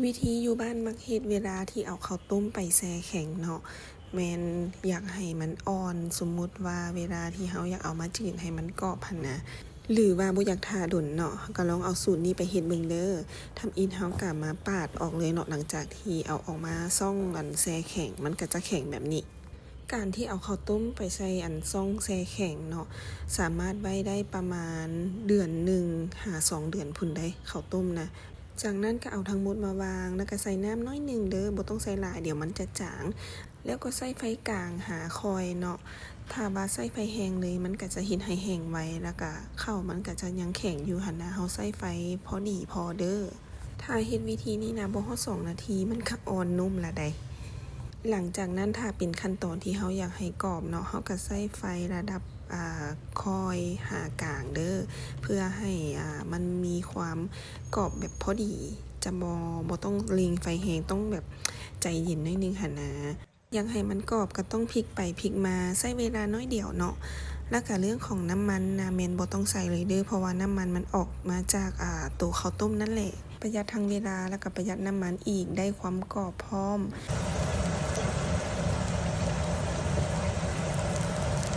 ວິທີຢູ່ບ້ານມັກເຮັດເວລາທີ່ເອົາເຂົ້າຕົ້ມໄປແຊ່ແຂງເນາະ ແມ່ນຢາກໃຫ້ມັນອ່ອນ. ສົມມຸດວ່າເວລາທີ່ເຮົາຢາກເອົາມາຈືດໃຫ້ມັນກອບຫັ້ນນະ ຫຼືວ່າບໍ່ຢາກຖ້າດົນເນາະ ກໍລອງເອົາສູດນີ້ໄປເຮັດເບິ່ງເດີ. ທຳອິດເຮົາກໍມາປາດອອກເລີຍເນາະ ຫຼັງຈາກທີ່ເອົາອອກມາຊ່ອງອັນແຊ່ແຂງ ມັນກໍຈະແຂງແບບນີ້. ການທີ່ເອົາເຂົ້າຕົ້ມໄປໃສ່ອັນຊ່ອງແຊ່ແຂງເນາະ ສາມາດໄວ້ໄດ້ປະມານເດືອນໜຶ່ງຫາສອງເດືອນພຸ້ນໃດ໋ ເຂົ້າຕົ້ມນະ. ຈາກນັ້ນກໍເອົາທັງໝົດມາວາງ ແລ້ວກໍໃສ່ນ້ຳໜ້ອຍໜຶ່ງເດີ ບໍ່ຕ້ອງໃສ່ຫຼາຍ ດຽວມັນຈະຈາງ. ແລ້ວກໍໃຊ້ໄຟກາງຫາຄ່ອຍເນາະ ຖ້າວ່າໃຊ້ໄຟແຮງເລີຍ ມັນກໍຈະເຮັດໃຫ້ແຫ້ງໄວ ແລ້ວກໍເຂົ້າມັນກໍຈະຍັງແຂງຢູ່ຫັ້ນນະ ເຮົາໃຊ້ໄຟພໍດີພໍເດີ. ຖ້າເຮັດວິທີນີ້ນະ ບໍ່ຮອດສອງນາທີ ມັນກໍອ່ອນນຸ້ມລະໃດ໋. ຫຼັງຈາກນັ້ນ ຖ້າເປັນຂັ້ນຕອນທີ່ເຮົາຢາກໃຫ້ກອບເນາະ ເຮົາກໍໃຊ້ໄຟລະດັບ ອ່າ ຄ່ອຍຫາກາງເດີ ເພື່ອໃຫ້ ອ່າ ມັນມີຄວາມກອບແບບພໍດີ ຈະບໍ່ ບໍ່ຕ້ອງເລັ່ງໄຟແຮງ ຕ້ອງແບບໃຈເຢັນໜ້ອຍໜຶ່ງຫັ້ນນະ. ຢາກໃຫ້ມັນກອບກໍຕ້ອງພລິກໄປພລິກມາ ໃຊ້ເວລາໜ້ອຍດຽວເນາະ. ແລ້ວກະເລື່ອງຂອງນ້ຳມັນນະ ແມ່ນບໍ່ຕ້ອງໃສ່ເລີຍເດີ ເພາະວ່ານ້ຳມັນມັນອອກມາຈາກ ອ່າ ໂຕເຂົ້າຕົ້ມນັ້ນແຫຼະ. ປະຢັດທັງເວລາ ແລ້ວກະປະຢັດນ້ຳມັນອີກ ໄດ້ຄວາມກອບພ້ອມ.